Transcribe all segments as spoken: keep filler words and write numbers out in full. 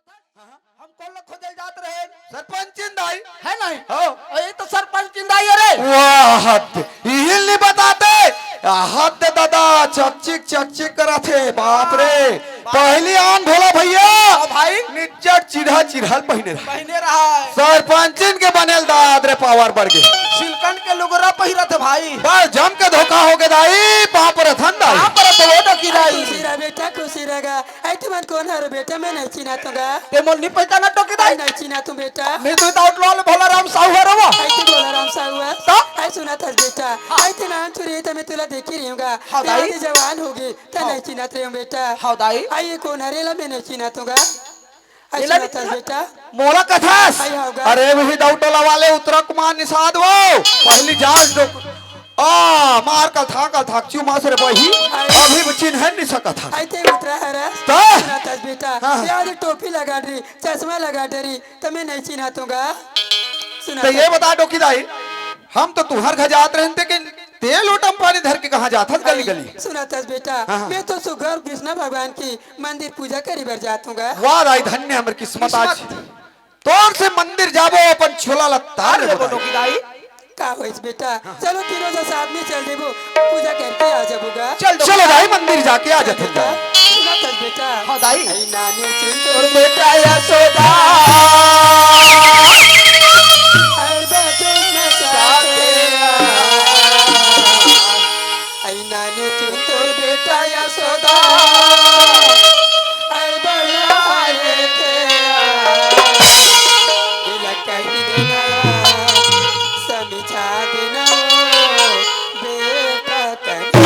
हम कोन ला खोजे जात रहे? सरपंचिन दाई। हे नहीं? हो। ए तो सरपंचिन दाई अरे। वाह, हद। इहिल नहीं बताते। हद दादा, चकचिक, चकचिक करत हे। बाप रे। पहली आन भोला भैया। हाँ भाई। निज्जर चिढ़ा चिढ़ल पहिने रहा। पहिने रहा है। सरपंचिन के बनेल दाद रे पावर बढ़ गे। सिल्कन के लुगरा पहिरत हे भाई। बस जम के धोखा हो गे दाई, पाप रथन दाई। पाप रथ हो डोकी दाई। खुशी रह बेटा, खुशी रह गा। ऐ तुमन कोन हरो बेटा, मैं नहीं चिन्हात हूँ गा। ते मोल नहीं पहचाना डोकी दाई। नहीं चिन्हात हूँ बेटा। मैं तो दाउट लाल भोला राम साहू हरो वो। ऐ ते भोला राम साहू है। तो? ऐ सुनत हस बेटा। हाँ। ऐ ते नान चुरी है, तो मैं तुला देखी रही हूँ गा। हाँ, दाई। ते जवान होगे, ते हाँ। नहीं चिन्हात रही हूँ बेटा। हाँ, दाई। ऐ ये कोन हरे ला मैं नहीं चिन्हात हूँ गा। ऐ ये ला सुनत हस बेटा। मोला कथस। ऐ होगा। अरे वही दौटोला वाले उत्तरा कुमार निषाद वो। पहली जांच डो-, आ, मार कल था, कल था, क्यों मास रे बही? अभी वो चिन्ह नहीं सकत था। ऐ ते उतरा हरस। तो? सुनत हस बेटा। हाँ। यार टोपी लगा डरी, चश्मा लगा डरी, तो मैं नहीं चिन्हात हूँ गा। सुनत तो ये हस। बता डोकी दाई, हम तो तुहर घर जात रहन ते कि ते लोटा म पानी धर के कहाँ जात हस गली गली? सुनत हस बेटा, हाँ, हाँ। मैं तो सुग्घर कृष्णा भगवान की मंदिर पूजा करे बर जात हूँ गा। वाह दाई, धन्य हमर किस्मत आज। किस्मत। तोर से मंदिर जाबो, अपन छोला ला तार अरे लेबो बोलो दाई। की दाई। का होइस बेटा? हाँ। चलो तीनों जन साथ में चल देबो, पूजा करके आ जाबो गा। चल दो। चलो दाई, मंदिर जाके आ जाते हैं। सुनत हस बेटा। हाँ दाई। ऐ नाने चिंतोर बेटा यशोदा। अरे बेटा मैं चाहते हैं। ऐ नाने चिंतोर बेटा यशोदा, अरे बलाए थे, दिल कही देना, समझा देना, बेटा कहीं।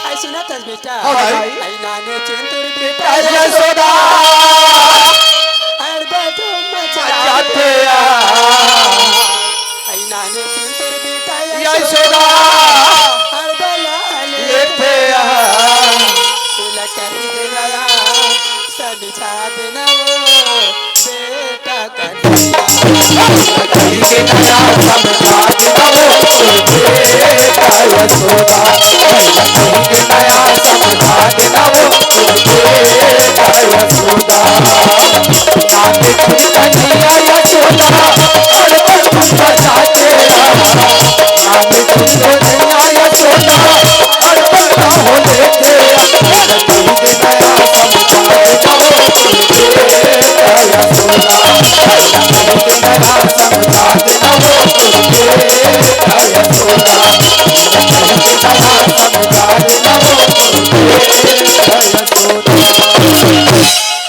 ऐ सुनत हस बेटा। हाँ भाई। ऐ नाने चिंतोर बेटा यशोदा। अरे बेटा मचा जाते आ। ऐ नाने चिंतोर बेटा यशोदा। अरे बला लेते आ। तुला कही देना, समझा देना वो बेटा।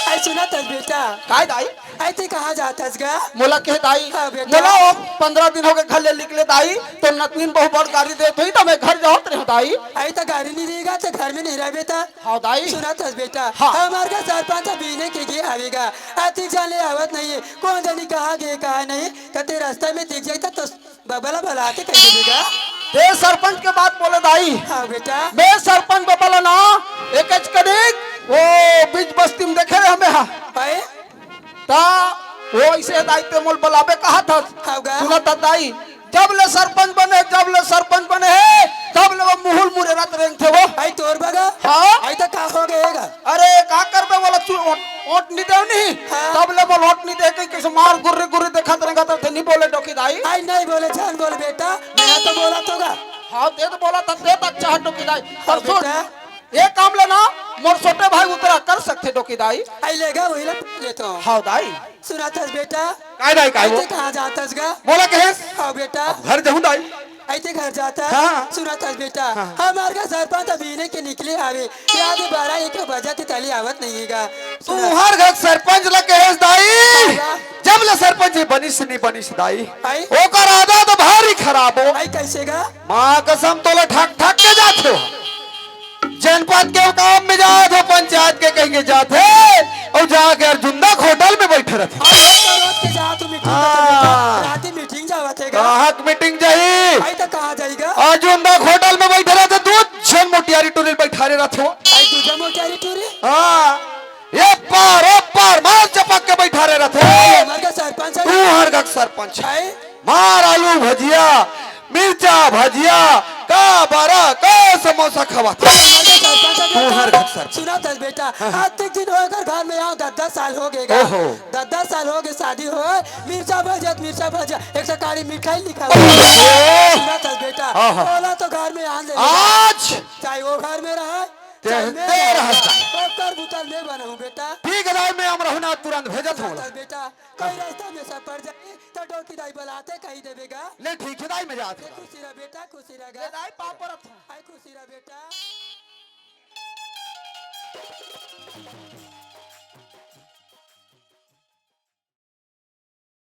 अरे सुनत हस बेटा। काय दाई? अरे ते कहाँ जात हस गा? मोला कहे दाई। हाँ बेटा। मोला वो पंद्रह दिन होगे घर ले निकले दाई, तो नतनीन बहुत बड़ गारी देत होही, तो मैं घर जात रहे दाई। अरे तो गारी नहीं देगा, तो घर में नहीं रहबे ता। हाँ दाई। सुनत हस बेटा। हाँ। हमार का चार पांच महीने के गे आवेगा। अतिक जान ले आवत नहीं है। कोन जनी कहाँ गे, कहाँ नहीं। कते रास्ता में दिख जाई तो, तो बबला बलाते कही देगा। ते सरपंच के बात बोले दाई। हाँ बेटा। मैं सरपंच बाबा ला ना, एक कनिक वो बीच बस्ती में देखे रहे हमें हा। भाई। ता वो ऐसे दाई ते मोल बलाबे कहा था। हाँ गा। सुना था दाई, जब ले सरपंच बने, जब ले सरपंच बने हे, तब ले वो मुहुल मुरे रात रेंग थे वो। आई तोर बगा। हाँ। आई तो का हो गएगा? अरे का करबे वाला चु-, ओट, ओट नहीं देव नहीं। हाँ। तब ले बोल ओट नहीं दे के किस मार गुर्री गुर्री देखत रहेगा तो थे नहीं बोले डोकी दाई। आई नहीं बोले जान बोल बेटा, मैं तो बोला तो गा। हाँ, ते तो बोला था, ते तो अच्छा है डोकी दाई। हाँ पर सुन, बेटा। ये काम ले ना, मोर छोटे भाई उतरा कर सकते डोकी दाई। आई लेगा वही ले लेता हूँ। हाँ दाई। सुना था बेटा। काय दाई, काय वो? ऐसे कहाँ जाता गा? बोला कहेस? हाँ बेटा। अब घर जाऊँ दाई। ऐसे घर जाता। हाँ। सुना था बेटा। हाँ। हमार का सरपंच अभी ने के निकले आवे। याद बारह एक बजे ते तली आवत नहीं है गा। तू सुना। हर घर सरपंच ला कहेस दाई। हाँ। जब ले सरपंच ही बनिस नहीं बनिस दाई। आई? ओकर आदत भारी खराब हो। आई कैसे गा? माँ कसम तोला ठक ठक के जात हो। जनपद के काम में जात हो, पंचायत के कहीं के जात है, और जाके अर्जुंदा होटल में बैठे रहते। अरे तो रोज के जात हो मीटिंग हाँ। करते हो, राती मीटिंग जावत है गा। कहाँ की मीटिंग जाही? आई तो कहाँ जाएगा? अर्जुंदा होटल में बैठे रहते, दू झन मोटियारी टूरी बैठारे रहते हो। आई दू झन मोटियारी टूरी? हाँ, ये पार, ओ पार, मार चपक के बैठारे रहते। हमारे का सरपंच है? तू हर का सरपंच है। आई? मार आलू भजिया, मिर्चा भजिया, का बरा, का समोसा खवात। तू हर घर सर। सुना था बेटा, हाँ। आज तक दिन होकर घर में आओ, दस दस साल हो गए गा। ओहो। दस दस साल हो गए शादी हो, मिर्चा भजिया, मिर्चा भजिया, एक सकारी मिठाई लिखा हुआ। ओहो। सुना था बेटा, हाँ, हाँ। बोला तो घर में आन ले। आज चाहे वो घर में रहा, ते-, चाहे मैं ते रहूं, रहा। ओकर बुतल मैं बनाऊं बेटा। ठीक है, मैं हम रहना तुरंत भेजत हूँ। सुना था बेटा, कोई रास्ता में सब पड़ जाए, तो डोकी दाई बुलाते कहीं देवेगा। ले ठीक है दाई, मैं जात हूँ। खुशी रह बेटा, खुशी रह गा। ले दाई, पाँव परत हूँ। आई खुशी रह बेटा।